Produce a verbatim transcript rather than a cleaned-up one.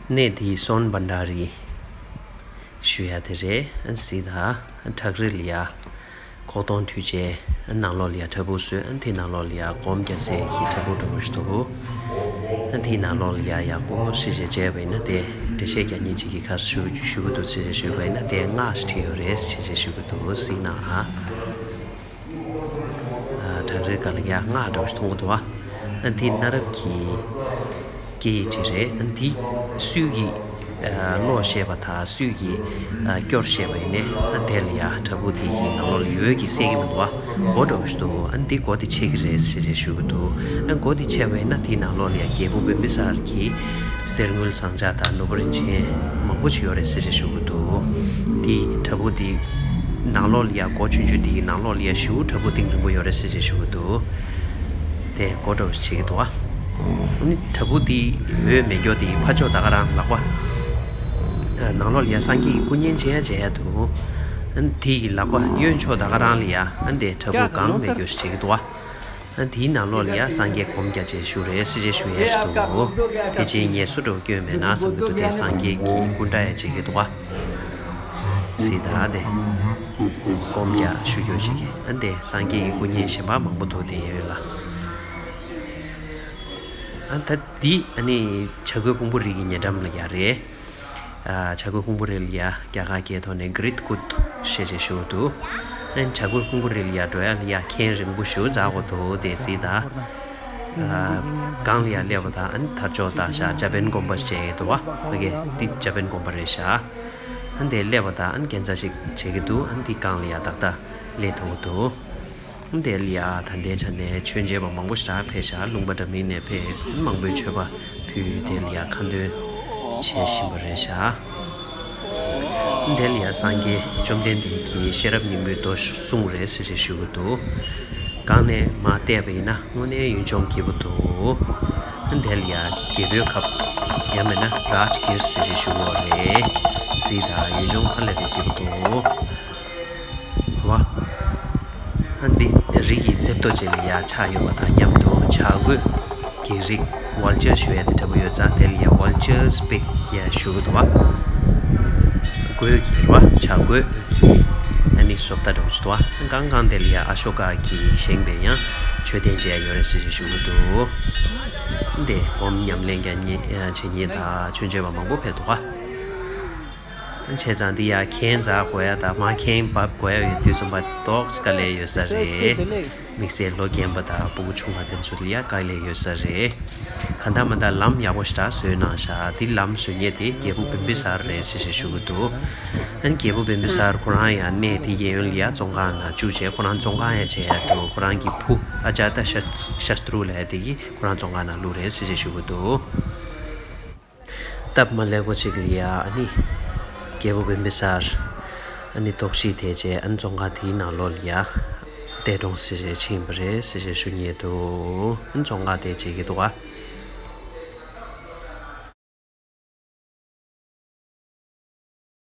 གནས་འདིའི་སོན་བྷན་ཌ་རི་ཞུ་ཡ་དེ་རེད། ཨ་གཟིགས་དང་། བྲག་རི་ལ་ཡ་ཁོག་སྟོང་འཐུ་བྱས། ཨ་ནང་ལོགས་ལ་ཡ་བྲག་ཕུག་བཟོས། ཨ་དེ་ནང་ལོགས་ལ་ཡ་སྒོམ་རྒྱག་སའི་གི་བྲག་ཕུག་འདྲ་བོ་ཞིག་འདུག་ཨ་དེའི་ནང་ལོགས་ལ་ཡ་ཡག་པོ་ཞིབ་ཞིབ་བྱས་པ་ཡིན་ན། དེ་འགྲེལ་བཤད་རྒྱག་མཁན་ཅིག་གིས་ག་རེ་ཞུ་ཞུ་གི་འདུག་ཟེར་ཞུས་པ་ཡིན་ན། དེ་སྔགས་ཤིག་བྲིས་ཡོད་རེད་ཟེར་ཞུ་གི་འདུག་གཟིགས་དང་། ཨ་བྲག་རིའི་སྒང་ལ་ཡ་སྔགས་འདྲ་བོ་ཞིག་མཐོང་གི་འདུག་བ། ཨ་འདི་གནའ་རབས་ཀྱི་སྐད་ཡིག་ཅིག་རེད། ཨ་འདི་སུས་ཀྱིས་ཨ་ཀློག་ཤེས་པ་དང་སུས་ཀྱིས་ཨ་སྐྱོར་ཤེས་པ་ཡིན་ནའི། ཨ་དེ་ལ་ཡ་བྲག་ཕུག་དེ་གི་ནང་ལོགས་ལ་ཡོད་ཀྱི་གསལ་གྱི་མི་འདུག་བ། སྒོ་འདྲ་བོ་ཞིག་འདུག་ཨ་འདི་སྒོ་དེ་ཕྱེ་གི་རེད་ཟེར་ཞེས་ཞུ་གི་འདུག་ཨ་སྒོ་དེ་ཕྱེ་བ་ཡིན་ན་དེའི་ནང་ལོགས་ལ་ཡ་རྒྱལ་པོ་བིམ་བི་སར་གྱི་གསེར་དངུལ་ཟངས་ལྕགས་དང་ནོར་བུ་རིན་ཆེན་མང་པོ་ཞིག་ཡོད་རེད་ཟེར་ཞེས་ཞུ་གི་འདུག་དེ་བྲག་ཕུག་དེ་ནང་ལོགས་ལ་ཡ་སྒོ་ཆུང་ཆུང་དེའི་ནང་ལོགས་ལ་ཡ་ཞེ་པོ་བྲག་ཕུག་གཏིང་རིང་པོ་ཡོད་རེད་ཟེར་ཞེས་ཞུ་གི་འདུག་དེ་སྒོ་འདྲ་བོ་ཞིག་ཕྱེ་གི་འདུག་བ། ཨ་ནི་བྲག་ཕུག་དེ་འོད་མེ་སྒྱོགས་དེ་ཕར་ཕྱོགས་ད་ག་རང་ལག་པ། ཨ་ནང་ལོགས་ལ་ཡ་སངས་རྒྱས་ཀྱི་སྐུ་བརྙན་མཇལ་ཡ་མཇལ་ཡ་འདུག་ཨ་ནི་དེ་ཡི་ལག་པ་གཡོན་ཕྱོགས་ད་ག་རང་ལ་ཡ་ཨ་ནི་དེ་བྲག་ཕུག་སྒང་མེ་སྒྱོགས་ཤིག་ཕྱེ་གི་འདུག་བ། ཨ་ནི་དེའི་ནང་ལོགས་ལ་ཡ་སངས་རྒྱས་སྒོམ་རྒྱག་ཅེས་བཞུགས་རེད་ཟེར་ཅེས་ཞུ་ཡ་ཞིག་འདུག་ཕལ་ཆེར་ངལ་གསོ་འདྲ་བོ་སྐྱོན་མེད་ན་བསམ་གྱི་འདུག་དེ་སངས་རྒྱས་ཀྱི་སྐུ་འདྲ་ཡ་བྱེད་ཀྱི་འདུག་བ། གཟིགས་དང་། དེ་སྒོམ་རྒྱག་ཞུ་རྒྱུ་ཅིག་ཨ་ནི་དེ་སངས་རྒྱས་ཀྱི་སྐུ་བརྙན་གཞན་པ་མང་པོ་འདུག་དེ་ཡོད་ལ། ཨ་ད་འདི་ཨ་ནི་བྱ་རྒོད་ཕུང་པོ་རི་གི་ཉེ་འགྲམ་ལ་ཡ་རེད། ཨ་བྱ་རྒོད་ཕུང་པོ་རི་ལ་ཡ་རྒྱ་གར་སྐད་ཐོག་ནས་གྷི་རིད་ཀུད་ཞེས་བྱས་ཞུ་གི་འདུག་ཨ་ནི་བྱ་རྒོད་ཕུང་པོ་རི་ལ་ཡ་འགྲོ་ཡ་ལ་ཡ་གྱང་རིང་པོ་ཞེ་པོ་འཛེག་དགོས་འདུག་དེ་གཟིགས་དང་། ཨ་སྒང་ལ་ཡ་སླེབས་པ་དང་། ཨ་ནི་དར་ལྕོག་བཏགས་ཤག་ཇ་པན་དགོན་པ་ཞེས་འདུག་བ། ཕ་གི་འདི་ཇ་པན་དགོན་པ་རེད་ཤག་ཨ་ནི་དེ་སླེབས་པ་དང་། ཨ་ནི་གྱང་རྩ་ཞིག་བྱེད་ཀྱི་འདུག་ཨ་ནི་འདི་སྒང་ལ་ཡ་ཏག་ཏག་སླེབས་ཐུབ་ཀྱི་འདུག་ཨ་ནི་དེ་ལ་ཡ་ད་ལྟའི་ཆ་ནས་མཆོད་མཇལ་བ་མང་པོ་ཞིག་ཕེབས་ཤག་ལུང་པ་འདྲ་མིན་ནས་ཕེབས། མང་པོས་མཆོད་པ་ཕུལ། དེ་ལ་ཡ་ཁ་འདོན་བྱེད་བཞིན་པ་རེད་ཤག་དེ་ལ་ཡ་སངས་རྒྱས་བཅོམ་ལྡན་འདས་ཀྱི་ཤེས་རབ་སྙིང་པོའི་མདོ་གསུངས་རེད་ཟེར་ཞེས་ཞུ་གི་འདུག་སྒང་ནས་མར་བལྟས་པ་ཡིན་ན་དངོས་གནས་ཡུལ་ལྗོངས་སྐྱིད་པོ་འདུག་དེ་ལ་ཡ་རྒྱལ་པོའི་ཁབ་ཡང་མིན་ན་རཱཇ་གིར་ཟེར་ཞེས་ཞུ་གི་ཡོད་རེད། གཟིགས་དང་། ཡུལ་ལྗོངས་ཧ་ལས་པའི་སྐྱིད་པོ་འདུག་བ། ཨ་འདི་རི་གི་རྩེ་ཏོག་ཅིག་ལ་ཡ་ཆགས་ཡོད་པ་དང་མཉམ་དུ་བྱ་རྒོད་ཀྱི་རིགས་ཝལ་ཅར་ཞུ་ཡ་དེ་འདྲ་པོ་ཡོད་ཙང་། དེ་ལ་ཡ་ཝལ་ཅར་སི་པིག་ཡ་ཞུ་གི་འདུག་བ། རྒོད་ཀྱི་རེད་བ། བྱ་རྒོད་ཀྱི་ཨ་ནི་བཟོ་ལྟ་འདྲ་པོ་ཞིག་འདུག་བ། སྒང་སྒང་དེ་ལ་ཡ་ཨ་ཤོ་ཀ་གིས་བཞེངས་པའི་ཡང་མཆོད་རྟེན་ཅིག་ཡ་ཡོད་རེད་ཟེར་ཞེས་ཞུ་གི་འདུག་དེ་སྒོམ་ཉམས་ལེན་རྒྱག་མཁན་བྱེད་མཁན་དང་མཆོད་མཇལ་བ་མང་པོ་ཕེབས་འདུག་བ། བྱས་ཙང་འདི་ཡ་གྱང་འཛེག་དགོས་ཡ་དང་མར་གྱང་འབབ་དགོས་ཡ་ཡོད་དུས་ཙམ་པ་ཏོག་ཙམ་དཀའ་ལས་ཡོད་ས་རེད། དམིགས་བསལ་ལོ་རྒན་པ་དང་ཕྲུ་གུ་ཆུང་བ་དེ་ཚོ་ལ་ཡ་དཀའ་ལས་ཡོད་ས་རེད། གང་ལྟར་མ་ལྟར་ལམ་ཡག་པོ་ཞེ་དྲག་བཟོས་གནང་ཤག་འདི་ལམ་བཟོ་མཁན་དེ་རྒྱལ་པོ་བིམ་བི་སར་རེད་ཟེར་ཞེས་ཞུ་གི་འདུག་ཨ་ནི་རྒྱལ་པོ་བིམ་བི་སར་ཁོ་རང་ཡང་གནས་དེ་གཡས་གཡོན་ལ་ཡ་བཙོན་ཁང་ནང་བཅུག་བྱས་ཁོ་རང་བཙོན་ཁང་ཡ་བྱས་ཡ་འདུག་ཁོ་རང་གི་བུ་ཨ་ཅཱརྱ་ཤ་ཤ་སྟྲུ་ལབ་ཡ་དེ་གིས་ཁོ་རང་བཙོན་ཁང་ནང་བླུགས་རེད་ཟེར་ཞེས་ཞུ་གི་འདུག་སྟབས་མ་ལེགས་པ་ཅིག་ལ་ཡ་ཨ་ནི་རྒྱལ་པོ་བིམ་བི་སར་ཨ་ནི་དོགས་གཞིས་དེད་བྱས་ཨ་ནི་བཙོན་ཁང་དེའི་ནང་ལོགས་ལ་ཡ་འདས་གྲོངས་ཟེར་བྱས་ཕྱིན་པ་རེད་ཟེར་བྱས་ཞུ་མཁན་འདུག་ཨ་ནི་བཙོན་ཁང་དེ་བྱེད་ཀྱི་འདུག་ག